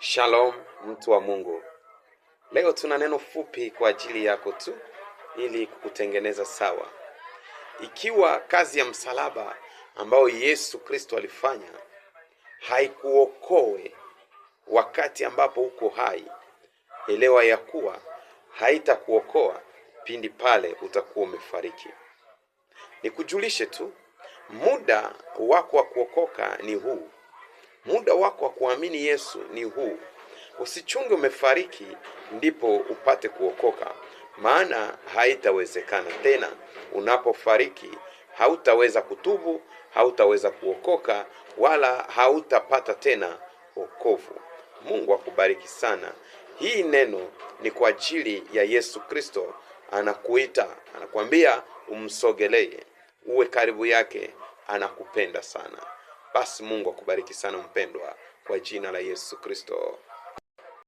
Shalom, mtu wa Mungu. Leo tuna neno fupi kwa ajili yako tu ili kukutengeneza sawa. Ikiwa kazi ya msalaba ambayo Yesu Kristo alifanya haikuokoe wakati ambapo uko hai, elewa ya kuwa haitakuokoa pindi pale utakuwa umefariki. Nikujulishe tu, muda wako wa kuokoka ni huu. Muda wako wa kuamini Yesu ni huu. Usichunge umefariki ndipo upate kuokoka, maana haitawezekana tena. Unapofariki hautaweza kutubu, hautaweza kuokoka, wala hautapata tena wokovu. Mungu akubariki sana. Hii neno ni kwa ajili ya Yesu Kristo, anakuita, anakuambia umsogelee, uwe karibu yake, anakupenda sana. Basi Mungu akubariki sana mpendwa, kwa jina la Yesu Kristo.